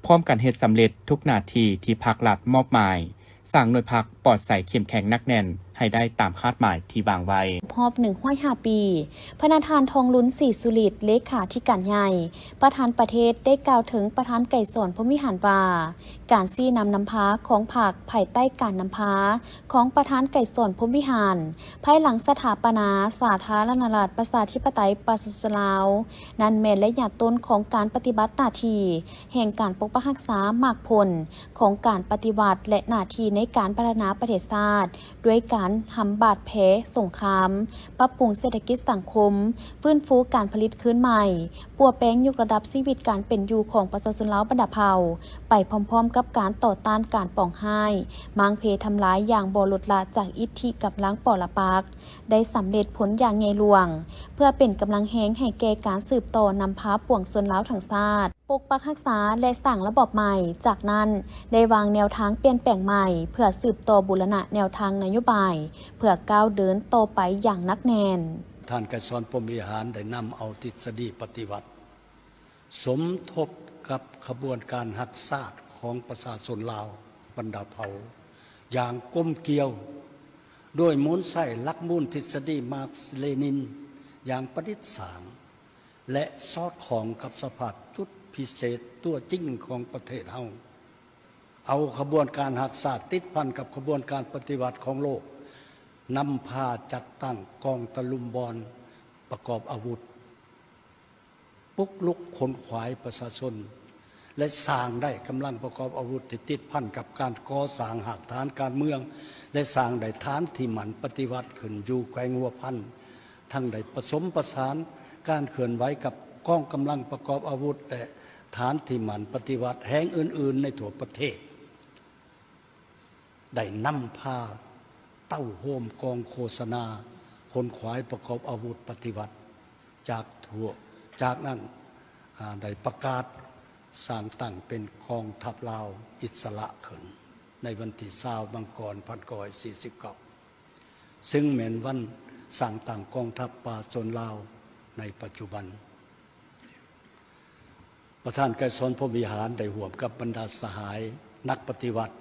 ພ້ອມກັນເຮັດສຳເລັດທຸກໜ້າທີ່ທີ່ພັກລັດມອບໝາຍ, ສ້າງໜ່ວຍພັກປອດໃສເຂັ້ມແຂງໜັກແໜ້ນ ໃຫ້ໄດ້ຕາມຄາດໝາຍທີ່ວາງໄວ້. ຮອບໜຶ່ງຮ້ອຍຫ້າປີ, ພະນະທ່ານ ທອງລຸນ ສີສຸລິດ ເລຂາທິການໃຫຍ່ ປະທານປະເທດ ໄດ້ກ່າວເຖິງປະທານໄກສອນ ພົມວິຫານວ່າ ການຊີ້ນຳນຳພາຂອງພັກ ພາຍໃຕ້ການນຳພາຂອງປະທານໄກສອນ ພົມວິຫານ ພາຍຫຼັງສະຖາປະນາສາທາລະນະລັດ ປະຊາທິປະໄຕ ປະຊາຊົນລາວ ນັ້ນແມ່ນໄລຍະຕົ້ນຂອງການປະຕິບັດໜ້າທີ່ແຫ່ງການປົກປັກຮັກສາໝາກຜົນຂອງການປະຕິວັດ ແລະ ໜ້າທີ່ໃນການພັດທະນາປະເທດຊາດ ດ້ວຍການຫຳບາດແຜສົງຄາມ, ປັບປຸງເສດຖະກິດສັງຄົມ, ຟື້ນຟູການຜະລິດຄືນໃໝ່, ປົວແປງຍົກລະດັບຊີວິດການເປັນຢູ່ຂອງປະຊາຊົນລາວບັນດາເຜົ່າ ໄປພ້ອມໆກັບການຕໍ່ຕ້ານການປອງຮ້າຍ, ມ້າງເພທຳລາຍຢ່າງບໍ່ລົດລະຈາກອິດທິກຳລັງປໍລະປັກ ໄດ້ສຳເລັດຜົນຢ່າງໃຫຍ່ຫຼວງ ເພື່ອເປັນກຳລັງແຮງໃຫ້ແກ່ການສືບຕໍ່ນຳພາປວງຊົນລາວທັງຊາດ ປົກປັກຮັກສາ ແລະ ສ້າງລະບອບໃໝ່. ຈາກນັ້ນ ໄດ້ວາງແນວທາງປ່ຽນແປງໃໝ່ ເພື່ອສືບຕໍ່ບູລະນະແນວທາງນະໂຍບາຍ ເພື່ອກ້າວເດີນຕໍ່ໄປຢ່າງໜັກແໜ້ນ. ທ່ານໄກສອນ ພົມວິຫານ ໄດ້ນຳເອົາທິດສະດີປະຕິວັດ ສົມທົບກັບຂະບວນການຮັກຊາດຂອງປະຊາຊົນລາວບັນດາເຜົ່າຢ່າງກົມກຽວ ໂດຍໝູນໃຊ້ຫຼັກມູນທິດສະດີມາກສ-ເລນິນຢ່າງປະດິດສ້າງ ແລະ ສອດຄ່ອງກັບສະພາບຈຸດພິເສດຕົວຈິງຂອງປະເທດເຮົາ. ເອົາຂະບວນການຮັກຊາດຕິດພັນກັບຂະບວນການປະຕິວັດຂອງໂລກ, ນຳພາຈັດຕັ້ງກອງຕະລຸມບອນປະກອບອາວຸດ, ປຸກລຸກຂົນຂວາຍປະຊາຊົນ ແລະ ສ້າງໄດ້ກຳລັງປະກອບອາວຸດທີ່ຕິດພັນກັບການກໍ່ສ້າງຮາກຖານການເມືອງ ແລະ ສ້າງໄດ້ຖານທີ່ໝັ້ນປະຕິວັດຂຶ້ນຢູ່ແຂວງຫົວພັນ, ທັງໄດ້ປະສົມປະສານການເຄື່ອນໄຫວກັບກອງກຳລັງປະກອບອາວຸດ ແລະ ຖານທີ່ໝັ້ນປະຕິວັດແຫ່ງອື່ນໆໃນທົ່ວປະເທດ. ໄດ້ນຳພາເຕົ້າໂຮມກອງໂຄສະນາຂົນຂວາຍປະກອບອາວຸດປະຕິວັດຈາກທົ່ວ, ຈາກນັ້ນ, ອາ, ໄດ້ປະກາດສ້າງຕັ້ງເປັນກອງທັບລາວອິດສະຫຼະຂຶ້ນໃນວັນທີຊາວ ມັງກອນ ພັນເກົ້າຮ້ອຍສີ່ສິບເກົ້າ ຊຶ່ງແມ່ນວັນສ້າງຕັ້ງກອງທັບປະຊາຊົນລາວໃນປະຈຸບັນ. ປະທານໄກສອນ ພົມວິຫານ ໄດ້ຮ່ວມກັບບັນດາສະຫາຍນັກປະຕິວັດ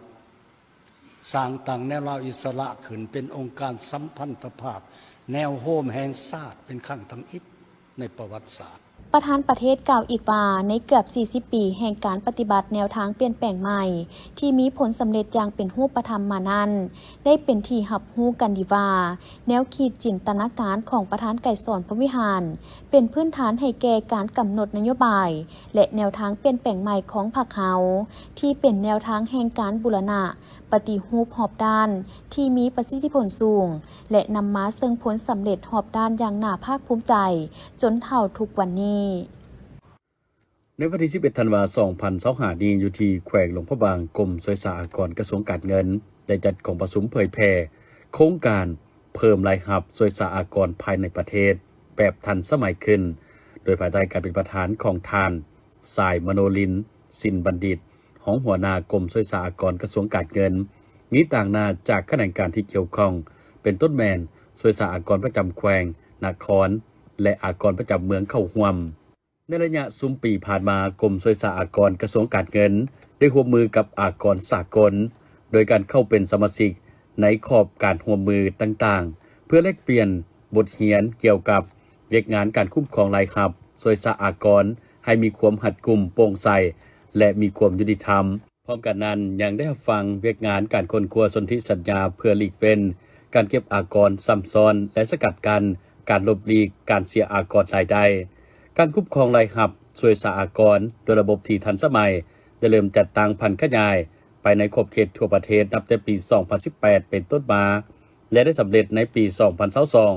ສ້າງຕັ້ງແນວລາວອິດສະຫຼະຂຶ້ນເປັນອົງການສຳພັນທະພາບແນວໂຮມແຫ່ງຊາດເປັນຄັ້ງທຳອິດໃນປະຫວັດສາດ. ປະທານປະເທດກ່າວອີກວ່າ ໃນເກືອບສີ່ສິບປີແຫ່ງການປະຕິບັດແນວທາງປ່ຽນແປງໃໝ່ ທີ່ມີຜົນສຳເລັດຢ່າງເປັນຮູບປະທຳມານັ້ນ ໄດ້ເປັນທີ່ຮັບຮູ້ກັນດີວ່າ ແນວຄິດຈິນຕະນາການຂອງປະທານໄກສອນ ພົມວິຫານ ເປັນພື້ນຖານໃຫ້ແກ່ການກຳນົດນະໂຍບາຍ ແລະ ແນວທາງປ່ຽນແປງໃໝ່ຂອງພັກເຮົາ ທີ່ເປັນແນວທາງແຫ່ງການບູລະນະ ປະຕິຮູບຮອບດ້ານ ທີ່ມີປະສິດທິຜົນສູງ ແລະ ນຳມາເຊິ່ງຜົນສຳເລັດຮອບດ້ານຢ່າງໜ້າພາກພູມໃຈ ຈົນເທົ່າທຸກວັນນີ້. ໃນວັນທີສິບເອັດ ທັນວາ ສອງພັນຊາວຫ້ານີ້ ຢູ່ທີ່ແຂວງຫຼວງພະບາງ, ກົມສ່ວຍສາອາກອນ ກະຊວງການເງິນ ໄດ້ຈັດກອງປະຊຸມເຜີຍແຜ່ໂຄງການເພີ່ມລາຍຮັບສ່ວຍສາອາກອນພາຍໃນປະເທດແບບທັນສະໄໝຂຶ້ນ, ໂດຍພາຍໃຕ້ການເປັນປະທານຂອງທ່ານ ສາຍມະໂນລິນ ສິນບັນດິດ ຮອງຫົວໜ້າກົມສ່ວຍສາອາກອນ ກະຊວງການເງິນ, ມີຕາງໜ້າຈາກຂະແໜງການທີ່ກ່ຽວຂ້ອງ ເປັນຕົ້ນແມ່ນສ່ວຍສາອາກອນປະຈຳແຂວງ, ນະຄອນ ແລະ ອາກອນປະຈຳເມືອງເຂົ້າຮ່ວມ. ໃນໄລຍະຊຸມປີຜ່ານມາ, ກົມສ່ວຍສາອາກອນ ກະຊວງການເງິນ ໄດ້ຮ່ວມມືກັບອາກອນສາກົນ ໂດຍການເຂົ້າເປັນສະມາຊິກໃນຂອບການຮ່ວມມືຕ່າງໆ ເພື່ອແລກປ່ຽນບົດຮຽນກ່ຽວກັບວຽກງານການຄຸ້ມຄອງລາຍຮັບສ່ວຍສາອາກອນ ໃຫ້ມີຄວາມຮັດກຸມ, ໂປ່ງໃສ ແລະ ມີຄວາມຍຸຕິທຳ. ພ້ອມກັນນັ້ນ, ຍັງໄດ້ຮັບຟັງວຽກງານການຄົ້ນຄວ້າສົນທິສັນຍາເພື່ອຫຼີກເວັ້ນການເກັບອາກອນຊ້ຳຊ້ອນ ແລະ ສະກັດກັ້ນການຫຼົບຫຼີກການເສຍອາກອນລາຍໄດ້. ການຄຸ້ມຄອງລາຍຮັບສ່ວຍສາອາກອນດ້ວຍລະບົບທີ່ທັນສະໄໝ ໄດ້ເລີ່ມຈັດຕັ້ງຜັນຂະຫຍາຍໄປໃນຂອບເຂດທົ່ວປະເທດ ນັບແຕ່ປີສອງພັນສິບແປດເປັນຕົ້ນມາ ແລະ ໄດ້ສຳເລັດໃນປີສອງພັນຊາວສອງ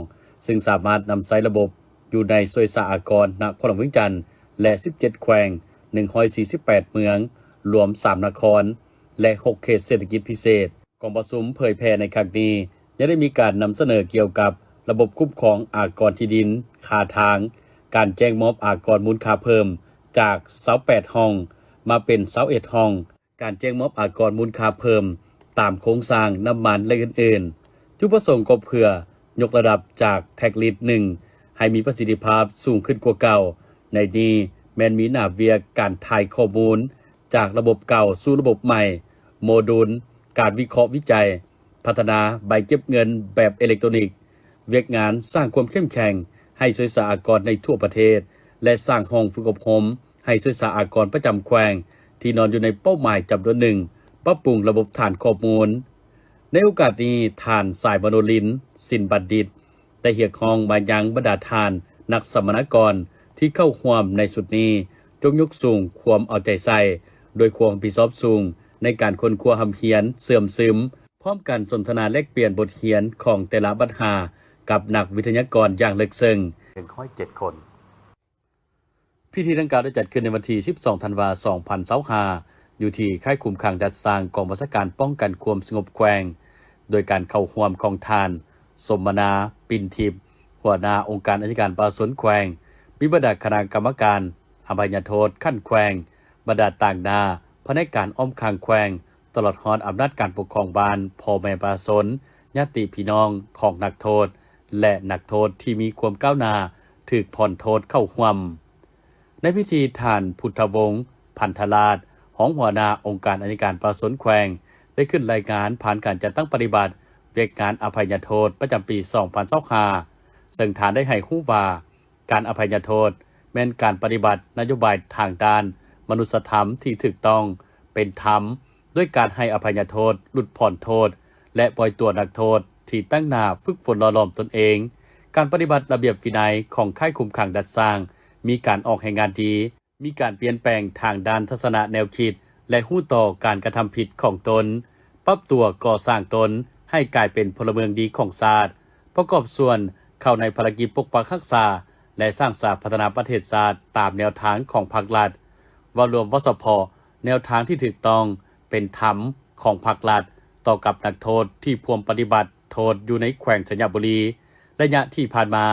ຊຶ່ງສາມາດນຳໃຊ້ລະບົບ ຢູ່ໃນສ່ວຍສາອາກອນນະຄອນຫຼວງວຽງຈັນ ແລະ ສິບເຈັດແຂວງ, ໜຶ່ງຮ້ອຍສີ່ສິບແປດເມືອງ, ລວມສາມນະຄອນ ແລະ ຫົກເຂດເສດຖະກິດພິເສດ. ກອງປະຊຸມເຜີຍແຜ່ໃນຄັ້ງນີ້ ຍັງໄດ້ມີການນຳສະເໜີກ່ຽວກັບລະບົບຄຸ້ມຄອງອາກອນທີ່ດິນ, ຄ່າທາງ, ການແຈ້ງມອບອາກອນມູນຄ່າເພີ່ມຈາກຊາວແປດຫ້ອງມາເປັນຊາວເອັດຫ້ອງ, ການແຈ້ງມອບອາກອນມູນຄ່າເພີ່ມຕາມໂຄງສ້າງ, ນ້ຳມັນ ແລະ ອື່ນໆ. ຈຸດປະສົງກໍເພື່ອຍົກລະດັບຈາກແທັກລິດໜຶ່ງ ໃຫ້ມີປະສິດທິພາບສູງຂຶ້ນກວ່າເກົ່າ. ໃນນີ້ແມ່ນມີໜ້າວຽກການຖ່າຍຂໍ້ມູນຈາກລະບົບເກົ່າສູ່ລະບົບໃໝ່, ໂມດູນການວິເຄາະວິໄຈ, ພັດທະນາໃບເກັບເງິນແບບເອເລັກໂຕຣນິກ, ວຽກງານສ້າງຄວາມເຂັ້ມແຂງໃຫ້ສ່ວຍສາອາກອນໃນທົ່ວປະເທດ ແລະ ສ້າງຫ້ອງຝຶກອົບຮົມໃຫ້ສ່ວຍສາອາກອນປະຈຳແຂວງທີ່ນອນຢູ່ໃນເປົ້າໝາຍຈຳນວນໜຶ່ງ, ປັບປຸງລະບົບຖານຂໍ້ມູນ. ໃນໂອກາດນີ້, ທ່ານ ສາຍມະໂນລິນ ສິນບັນດິດ ໄດ້ຮຽກຮ້ອງມາຍັງບັນດາທ່ານນັກສຳມະນາກອນທີ່ເຂົ້າຮ່ວມໃນຊຸດນີ້ ຈົ່ງຍົກສູງຄວາມເອົາໃຈໃສ່ ດ້ວຍຄວາມຮັບຜິດຊອບສູງໃນການຄົ້ນຄວ້າຮ່ຳຮຽນເຊື່ອມຊຶມ, ພ້ອມກັນສົນທະນາແລກປ່ຽນບົດຮຽນຂອງແຕ່ລະບັນຫາກັບນັກວິທະຍາກອນຢ່າງເລິກເຊິ່ງ. ໜຶ່ງຮ້ອຍເຈັດຄົນ. ພິທີດັ່ງກ່າວໄດ້ຈັດຂຶ້ນໃນວັນທີສິບສອງ ທັນວາ ສອງພັນຊາວຫ້າ ຢູ່ທີ່ຄ້າຍຄຸມຂັງດັດສ້າງກອງບັນຊາການປ້ອງກັນຄວາມສະຫງົບແຂວງ, ໂດຍການເຂົ້າຮ່ວມຂອງທ່ານ ສົມມະນາ ປິນທິບ ຫົວໜ້າອົງການອັຍການປະຊາຊົນແຂວງ, ມີບັນດາຄະນະກຳມະການອະໄພຍະໂທດຂັ້ນແຂວງ, ບັນດາຕາງໜ້າພະແນກການອ້ອມຂ້າງແຂວງ, ຕະຫຼອດຮອດອຳນາດການປົກຄອງບ້ານ, ພໍ່ແມ່ປະຊາຊົນ, ຍາດຕິພີ່ນ້ອງຂອງນັກໂທດ ແລະ ນັກໂທດທີ່ມີຄວາມກ້າວໜ້າຖືກຜ່ອນໂທດເຂົ້າຮ່ວມ. ໃນພິທີ, ທ່ານ ພຸດທະວົງ ພັນທະລາດ ຮອງຫົວໜ້າອົງການອັຍການປະຊາຊົນແຂວງ ໄດ້ຂຶ້ນລາຍງານຜ່ານການຈັດຕັ້ງປະຕິບັດວຽກງານອະໄພຍະໂທດປະຈຳປີສອງພັນຊາວຫ້າ ເຊິ່ງທ່ານໄດ້ໃຫ້ຮູ້ວ່າ ການອະໄພຍະໂທດແມ່ນການປະຕິບັດນະໂຍບາຍທາງດ້ານມະນຸດສະທຳທີ່ຖືກຕ້ອງ, ເປັນທຳ, ດ້ວຍການໃຫ້ອະໄພຍະໂທດ, ຫຼຸດຜ່ອນໂທດ ແລະ ປ່ອຍຕົວນັກໂທດທີ່ຕັ້ງໜ້າຝຶກຝົນຫຼໍ່ຫຼອມຕົນເອງ. ການປະຕິບັດລະບຽບວິໄນຂອງຄ້າຍຄຸມຂັງດັດສ້າງມີການອອກແຮງງານດີ, ມີການປ່ຽນແປງທາງດ້ານທັດສະນະແນວຄິດ ແລະ ຮູ້ຕໍ່ການກະທຳຜິດຂອງຕົນ, ປັບຕົວກໍ່ສ້າງຕົນໃຫ້ກາຍເປັນພົນລະເມືອງດີຂອງຊາດ, ປະກອບສ່ວນເຂົ້າໃນພາລະກິດປົກປັກຮັກສາ ແລະ ສ້າງສາພັດທະນາປະເທດຊາດຕາມແນວທາງຂອງພັກລັດ. ເວົ້າລວມເວົ້າສະເພາະ, ແນວທາງທີ່ຖືກຕ້ອງ, ເປັນທຳຂອງພັກລັດຕໍ່ກັບນັກໂທດທີ່ພວມປະຕິບັດໂທດຢູ່ໃນແຂວງໄຊຍະບູລີ. ໄລຍະທີ່ຜ່ານມາ,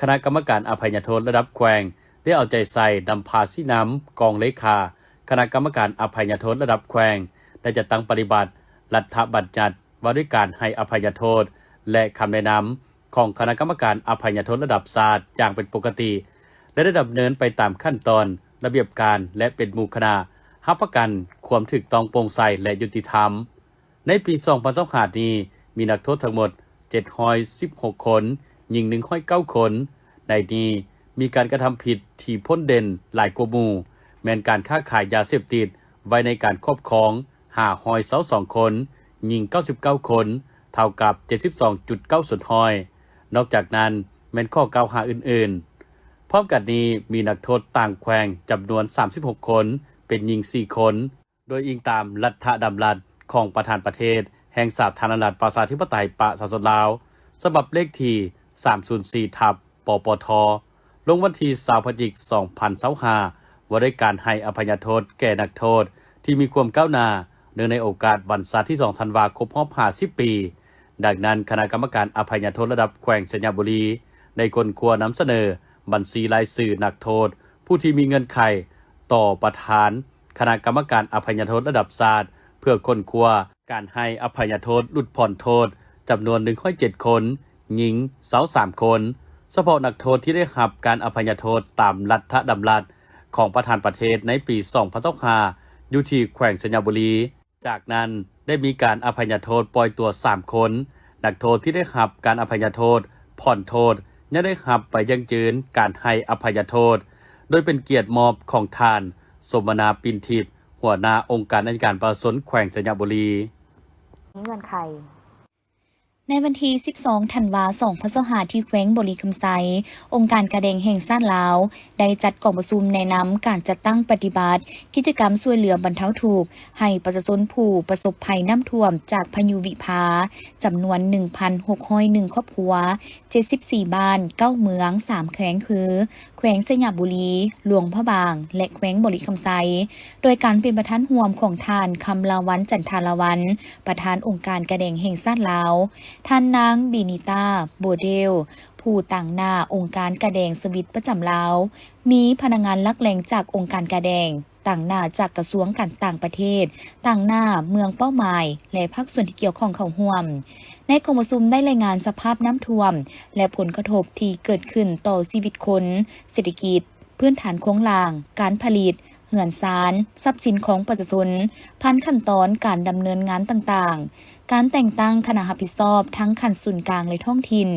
ຄະນະກຳມະການອະໄພຍະໂທດລະດັບແຂວງໄດ້ເອົາໃຈໃສ່ນຳພາຊີ້ນຳກອງເລຂາຄະນະກຳມະການອະໄພຍະໂທດລະດັບແຂວງ ໄດ້ຈັດຕັ້ງປະຕິບັດລັດຖະບັນຍັດ ວ່າດ້ວຍການໃຫ້ອະໄພຍະໂທດ ແລະ ຄຳແນະນຳຂອງຄະນະກຳມະການອະໄພຍະໂທດລະດັບຊາດຢ່າງເປັນປົກກະຕິ ແລະ ໄດ້ດຳເນີນໄປຕາມຂັ້ນຕອນ, ລະບຽບການ ແລະ ເປັນໝູ່ຄະນະ, ຮັບປະກັນຄວາມຖືກຕ້ອງໂປ່ງໃສ ແລະ ຍຸຕິທຳ. ໃນປີສອງພັນຊາວຫ້ານີ້ ມີນັກໂທດທັງໝົດເຈັດຮ້ອຍສິບຫົກຄົນ, ຍິງໜຶ່ງຮ້ອຍເກົ້າຄົນ. ໃນນີ້ມີການກະທຳຜິດທີ່ພົ້ນເດັ່ນຫຼາຍກວ່າໝູ່ ແມ່ນການຄ້າຂາຍຢາເສບຕິດໄວ້ໃນການຄອບຄອງ ຫ້າຮ້ອຍຊາວສອງຄົນ, ຍິງເກົ້າສິບເກົ້າຄົນ, ເທົ່າກັບເຈັດສິບສອງຈຸດເກົ້າສ່ວນຮ້ອຍ. ນອກຈາກນັ້ນ, ແມ່ນຂໍ້ກ່າວຫາອື່ນໆ. ພ້ອມກັນນີ້, ມີນັກໂທດຕ່າງແຂວງຈຳນວນສາມສິບຫົກຄົນ, ເປັນຍິງສີ່ຄົນ, ໂດຍອີງຕາມລັດຖະດຳລັດຂອງປະທານປະເທດແຫ່ງສາທາລະນະລັດປະຊາທິປະໄຕປະຊາຊົນລາວ ສະບັບເລກທີສາມສູນສີ່ ທັບ ປປທ ລົງວັນທີຊາວ ພະຈິກ ສອງພັນຊາວຫ້າ ວ່າດ້ວຍການໃຫ້ອະໄພຍະໂທດແກ່ນັກໂທດທີ່ມີຄວາມກ້າວໜ້າ ເນື່ອງໃນໂອກາດວັນຊາດທີສອງ ທັນວາ ຄົບຮອບຫ້າສິບປີ. ດັ່ງນັ້ນ, ຄະນະກຳມະການອະໄພຍະໂທດລະດັບແຂວງໄຊຍະບູລີ ໄດ້ຄົ້ນຄວ້ານຳສະເໜີບັນຊີລາຍຊື່ນັກໂທດ ຜູ້ທີ່ມີເງື່ອນໄຂຕໍ່ປະທານຄະນະກຳມະການອະໄພຍະໂທດລະດັບຊາດ ເພື່ອຄົ້ນຄວ້າການໃຫ້ອະໄພຍະໂທດ, ຫຼຸດຜ່ອນໂທດ ຈຳນວນໜຶ່ງຮ້ອຍເຈັດຄົນ, ຍິງຊາວສາມຄົນ. ສະເພາະນັກໂທດທີ່ໄດ້ຮັບການອະໄພຍະໂທດຕາມລັດຖະດຳລັດຂອງປະທານປະເທດໃນປີສອງພັນຊາວຫ້າ ຢູ່ທີ່ແຂວງໄຊຍະບູລີ. ຈາກນັ້ນໄດ້ມີການອະໄພຍະໂທດປ່ອຍຕົວສາມຄົນ. ນັກໂທດທີ່ໄດ້ຮັບການອະໄພຍະໂທດ, ຜ່ອນໂທດ ຍັງໄດ້ຮັບໃບຢັ້ງຢືນການໃຫ້ອະໄພຍະໂທດ ໂດຍເປັນກຽດມອບຂອງທ່ານ ສົມມະນາ ປິນທິບ ຫົວໜ້າອົງການອັຍການປະຊາຊົນແຂວງໄຊຍະບູລີ. ມີເງື່ອນໄຂ. ໃນວັນທີສິບສອງ ທັນວາ ສອງພັນຊາວຫ້າ ທີ່ແຂວງບໍລິຄຳໄຊ, ອົງການກາແດງແຫ່ງຊາດລາວ ໄດ້ຈັດກອງປະຊຸມແນະນຳການຈັດຕັ້ງປະຕິບັດກິດຈະກຳຊ່ວຍເຫຼືອບັນເທົາທຸກໃຫ້ປະຊາຊົນຜູ້ປະສົບໄພນ້ຳຖ້ວມຈາກພາຍຸວິພາ ຈຳນວນໜຶ່ງພັນຫົກຮ້ອຍໜຶ່ງຄອບຄົວ, ເຈັດສິບສີ່ບ້ານ, ເກົ້າເມືອງ, ສາມແຂວງຄື ແຂວງໄຊຍະບູລີ, ຫຼວງພະບາງ ແລະ ແຂວງບໍລິຄຳໄຊ, ໂດຍການເປັນປະທານຮ່ວມຂອງທ່ານ ຄຳລາວັນ ຈັນທາລາວັນ ປະທານອົງການກາແດງແຫ່ງຊາດລາວ, ທ່ານນາງ ບີນິຕາ ໂບເດວ ຜູ້ຕາງໜ້າອົງການກາແດງສະວິດປະຈຳລາວ, ມີພະນັກງານຫຼັກແຫຼ່ງຈາກອົງການກາແດງ, ຕາງໜ້າຈາກກະຊວງການຕ່າງປະເທດ, ຕາງໜ້າເມືອງເປົ້າໝາຍ ແລະ ພາກສ່ວນທີ່ກ່ຽວຂ້ອງເຂົ້າຮ່ວມ. ໃນກອງປະຊຸມໄດ້ລາຍງານສະພາບນ້ຳຖ້ວມ ແລະ ຜົນກະທົບທີ່ເກີດຂຶ້ນຕໍ່ຊີວິດຄົນ, ເສດຖະກິດ, ພື້ນຖານໂຄງລ່າງ, ການຜະລິດ, ເຮືອນຊານ, ຊັບສິນຂອງປະຊາຊົນ ຜ່ານຂັ້ນຕອນການດຳເນີນງານຕ່າງໆ, ການແຕ່ງຕັ້ງຄະນະຮັບຜິດຊອບທັງຂັ້ນສູນກາງ ແລະ ທ້ອງຖິ່ນ,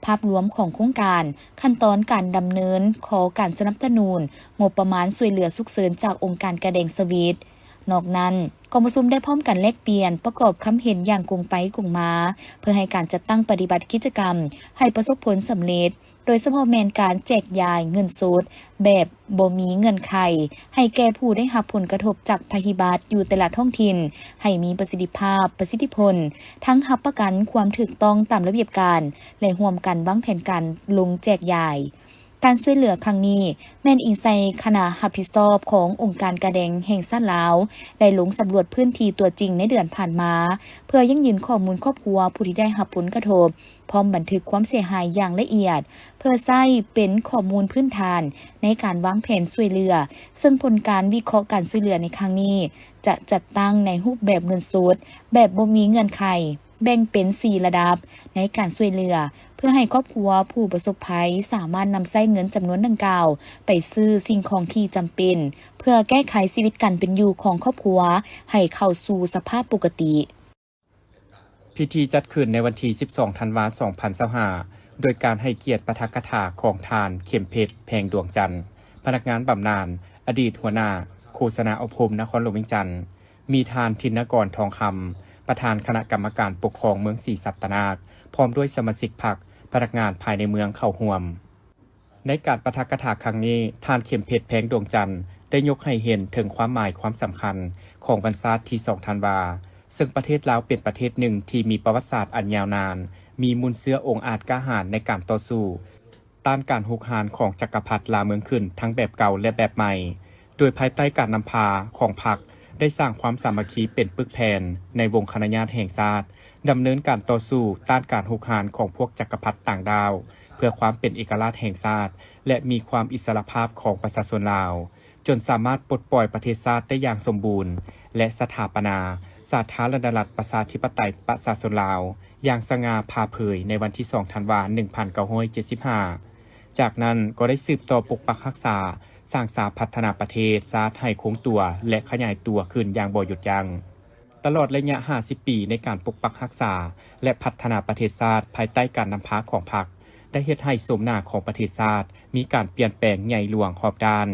ພາບລວມຂອງໂຄງການ, ຂັ້ນຕອນການດຳເນີນ, ຂໍການສະໜັບສະໜູນ, ງົບປະມານຊ່ວຍເຫຼືອສຸກເສີນຈາກອົງການກາແດງສະວິດ. ນອກນັ້ນ, ກອງປະຊຸມໄດ້ພ້ອມກັນແລກປ່ຽນ, ປະກອບຄຳເຫັນຢ່າງກົງໄປກົງມາ ເພື່ອໃຫ້ການຈັດຕັ້ງປະຕິບັດກິດຈະກຳໃຫ້ປະສົບຜົນສຳເລັດ, ໂດຍສະເພາະແມ່ນການແຈກຢາຍເງິນສົດແບບບໍ່ມີເງື່ອນໄຂ ໃຫ້ແກ່ຜູ້ໄດ້ຮັບຜົນກະທົບຈາກໄພພິບັດຢູ່ແຕ່ລະທ້ອງຖິ່ນ ໃຫ້ມີປະສິດທິພາບ, ປະສິດທິຜົນ, ທັງຮັບປະກັນຄວາມຖືກຕ້ອງຕາມລະບຽບການ ແລະ ຮ່ວມກັນວາງແຜນການລົງແຈກຢາຍ. ການຊ່ວຍເຫຼືອຄັ້ງນີ້ ແມ່ນອີງໃສ່ຄະນະຮັບຜິດຊອບຂອງອົງການກາແດງແຫ່ງຊາດລາວ ໄດ້ລົງສຳຫຼວດພື້ນທີ່ຕົວຈິງໃນເດືອນຜ່ານມາ ເພື່ອຢັ້ງຢືນຂໍ້ມູນຄອບຄົວຜູ້ທີ່ໄດ້ຮັບຜົນກະທົບ, ພ້ອມບັນທຶກຄວາມເສຍຫາຍຢ່າງລະອຽດ ເພື່ອໃຊ້ເປັນຂໍ້ມູນພື້ນຖານໃນການວາງແຜນຊ່ວຍເຫຼືອ, ເຊິ່ງຜົນການວິເຄາະການຊ່ວຍເຫຼືອໃນຄັ້ງນີ້ ຈະຈັດຕັ້ງໃນຮູບແບບເງິນສົດ ແບບບໍ່ມີເງື່ອນໄຂ, ແບ່ງເປັນສີ່ລະດັບໃນການຊ່ວຍເຫຼືອ ເພື່ອໃຫ້ຄອບຄົວຜູ້ປະສົບໄພສາມາດນຳໃຊ້ເງິນຈຳນວນດັ່ງກ່າວໄປຊື້ສິ່ງຂອງທີ່ຈຳເປັນ ເພື່ອແກ້ໄຂຊີວິດການເປັນຢູ່ຂອງຄອບຄົວໃຫ້ເຂົ້າສູ່ສະພາບປົກກະຕິ. ພິທີຈັດຂຶ້ນໃນວັນທີສິບສອງ ທັນວາ ສອງພັນຊາວຫ້າ ໂດຍການໃຫ້ກຽດປາຖະກະຖາຂອງທ່ານ ເຂັມເພັດ ແພງດວງຈັນ ພະນັກງານບຳນານ, ອະດີດຫົວໜ້າໂຄສະນາອົບຮົມນະຄອນຫຼວງວຽງຈັນ, ມີທ່ານ ທິນນະກອນ ທອງຄຳ ປະທານຄະນະກຳມະການປົກຄອງເມືອງສີສັດຕະນາກ, ພ້ອມດ້ວຍສະມາຊິກພັກ, ພະນັກງານພາຍໃນເມືອງເຂົ້າຮ່ວມ. ໃນການປາຖະກະຖາຄັ້ງນີ້, ທ່ານ ເຂັມເພັດ ແພງດວງຈັນ ໄດ້ຍົກໃຫ້ເຫັນເຖິງຄວາມໝາຍຄວາມສຳຄັນຂອງວັນຊາດທີສອງ ທັນວາ, ເຊິ່ງປະເທດລາວເປັນປະເທດໜຶ່ງທີ່ມີປະຫວັດສາດອັນຍາວນານ, ມີມູນເຊື້ອອົງອາດກ້າຫານໃນການຕໍ່ສູ້ ຕ້ານການຮຸກຮານຂອງຈັກກະພັດລ່າເມືອງຂຶ້ນທັງແບບເກົ່າ ແລະ ແບບໃໝ່, ໂດຍພາຍໃຕ້ການນຳພາຂອງພັກ ໄດ້ສ້າງຄວາມສາມັກຄີເປັນປຶກແຜ່ນໃນວົງຄະນະຍາດແຫ່ງຊາດ, ດຳເນີນການຕໍ່ສູ້ຕ້ານການຮຸກຮານຂອງພວກຈັກກະພັດຕ່າງດ້າວ ເພື່ອຄວາມເປັນເອກະລາດແຫ່ງຊາດ ແລະ ມີຄວາມອິດສະຫຼະພາບຂອງປະຊາຊົນລາວ. ຈົນສາມາດປົດປ່ອຍປະເທດຊາດໄດ້ຢ່າງສົມບູນ ແລະ ສະຖາປະນາສາທາລະນະລັດປະຊາທິປະໄຕປະຊາຊົນລາວຢ່າງສະຫງ່າຜ່າເຜີຍໃນວັນທີສອງ ທັນວາ ໜຶ່ງພັນເກົ້າຮ້ອຍເຈັດສິບຫ້າ. ຈາກນັ້ນກໍໄດ້ສືບຕໍ່ປົກປັກຮັກສາ, ສ້າງສາພັດທະນາປະເທດຊາດໃຫ້ຄົງຕົວ ແລະ ຂະຫຍາຍຕົວຂຶ້ນຢ່າງບໍ່ຢຸດຢັ້ງ. ຕະຫຼອດໄລຍະຫ້າສິບປີໃນການປົກປັກຮັກສາ ແລະ ພັດທະນາປະເທດຊາດພາຍໃຕ້ການນຳພາຂອງພັກ ໄດ້ເຮັດໃຫ້ໂສມໜ້າຂອງປະເທດຊາດມີການປ່ຽນແປງໃຫຍ່ຫຼວງຮອບດ້ານ.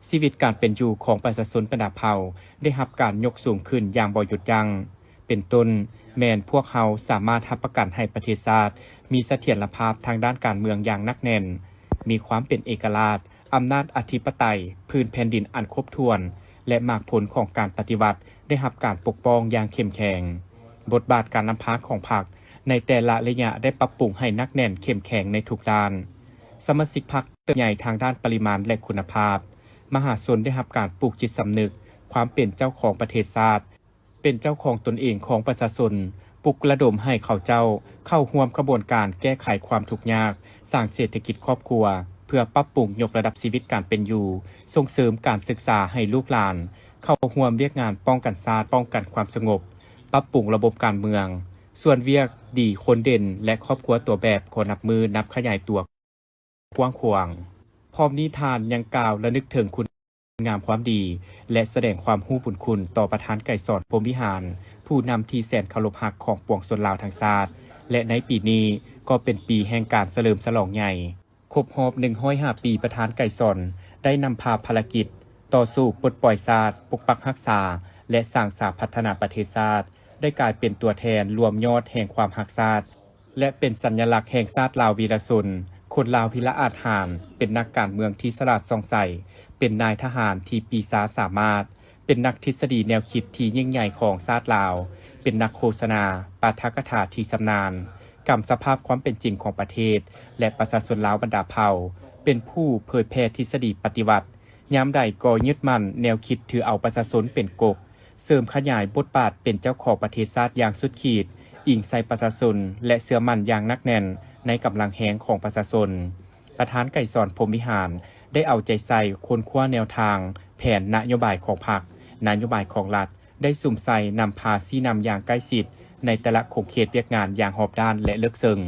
ຊີວິດການເປັນຢູ່ຂອງປະຊາຊົນບັນດາເຜົ່າໄດ້ຮັບການຍົກສູງຂຶ້ນຢ່າງບໍ່ຢຸດຢັ້ງ. ເປັນຕົ້ນແມ່ນພວກເຮົາສາມາດຮັບປະກັນໃຫ້ປະເທດຊາດມີສະຖຽນລະພາບທາງດ້ານການເມືອງຢ່າງໜັກແໜ້ນ, ມີຄວາມເປັນເອກະລາດ, ອຳນາດອະທິປະໄຕ, ພື້ນແຜ່ນດິນອັນຄົບຖ້ວນ ແລະ ໝາກຜົນຂອງການປະຕິວັດໄດ້ຮັບການປົກປ້ອງຢ່າງເຂັ້ມແຂງ. ບົດບາດການນຳພາຂອງພັກໃນແຕ່ລະໄລຍະໄດ້ປັບປຸງໃຫ້ໜັກແໜ້ນເຂັ້ມແຂງໃນທຸກດ້ານ. ສະມາຊິກພັກເຕີບໃຫຍ່ທາງດ້ານປະລິມານ ແລະ ຄຸນນະພາບ. ມະຫາຊົນໄດ້ຮັບການປູກຈິດສຳນຶກຄວາມເປັນເຈົ້າຂອງປະເທດຊາດ, ເປັນເຈົ້າຂອງຕົນເອງຂອງປະຊາຊົນ, ປຸກລະດົມໃຫ້ເຂົາເຈົ້າເຂົ້າຮ່ວມຂະບວນການແກ້ໄຂຄວາມທຸກຍາກ, ສ້າງເສດຖະກິດຄອບຄົວ ເພື່ອປັບປຸງຍົກລະດັບຊີວິດການເປັນຢູ່, ສົ່ງເສີມການສຶກສາໃຫ້ລູກຫຼານ, ເຂົ້າຮ່ວມວຽກງານປ້ອງກັນຊາດ, ປ້ອງກັນຄວາມສະຫງົບ, ປັບປຸງລະບົບການເມືອງ. ສ່ວນວຽກດີຄົນເດັ່ນ ແລະ ຄອບຄົວຕົວແບບກໍນັບມື້ນັບຂະຫຍາຍຕົວກວ້າງຂວາງ. ພ້ອມນີ້ທ່ານຍັງກ່າວລະນຶກເຖິງຄຸນງາມຄວາມດີ ແລະ ສະແດງຄວາມຮູ້ບຸນຄຸນຕໍ່ປະທານໄກສອນ ພົມວິຫານ, ຜູ້ນຳທີ່ແສນເຄົາລົບຮັກຂອງປວງຊົນລາວທັງຊາດ ແລະ ໃນປີນີ້ກໍເປັນປີແຫ່ງການສະເຫຼີມສະຫຼອງໃຫຍ່ ຄົບຮອບໜຶ່ງຮ້ອຍຫ້າປີ ປະທານໄກສອນໄດ້ນຳພາພາລະກິດຕໍ່ສູ້ປົດປ່ອຍຊາດ, ປົກປັກຮັກສາ ແລະ ສ້າງສາພັດທະນາປະເທດຊາດ, ໄດ້ກາຍເປັນຕົວແທນລວມຍອດແຫ່ງຄວາມຮັກຊາດ ແລະ ເປັນສັນຍະລັກແຫ່ງຊາດລາວວີລະຊົນ, ຄົນລາວທີ່ລະອາດຫານ, ເປັນນັກການເມືອງທີ່ສະຫຼາດສ່ອງໃສ, ເປັນນາຍທະຫານທີ່ປີຊາສາມາດ, ເປັນນັກທິດສະດີແນວຄິດທີ່ຍິ່ງໃຫຍ່ຂອງຊາດລາວ, ເປັນນັກໂຄສະນາ, ປາຖະກະຖາທີ່ຊຳນານ, ກຳສະພາບຄວາມເປັນຈິງຂອງປະເທດ ແລະ ປະຊາຊົນລາວບັນດາເຜົ່າ, ເປັນຜູ້ເຜີຍແຜ່ທິດສະດີປະຕິວັດ, ຍາມໃດກໍຍຶດໝັ້ນແນວຄິດຖືເອົາປະຊາຊົນເປັນກົກ, ເສີມຂະຫຍາຍບົດບາດເປັນເຈົ້າຂອງປະເທດຊາດຢ່າງສຸດຂີດ, ອີງໃສ່ປະຊາຊົນ ແລະ ເຊື່ອໝັ້ນຢ່າງໜັກແໜ້ນໃນກຳລັງແຮງຂອງປະຊາຊົນ. ປະທານໄກສອນ ພົມວິຫານ ໄດ້ເອົາໃຈໃສ່ຄົ້ນຄວ້າແນວທາງ, ແຜນນະໂຍບາຍຂອງພັກ, ນະໂຍບາຍຂອງລັດ, ໄດ້ສຸມໃສ່ນຳພາຊີ້ນຳຢ່າງໃກ້ຊິດໃນແຕ່ລະຂົງເຂດວຽກງານຢ່າງຮອບດ້ານ ແລະ ເລິກເຊິ່ງ.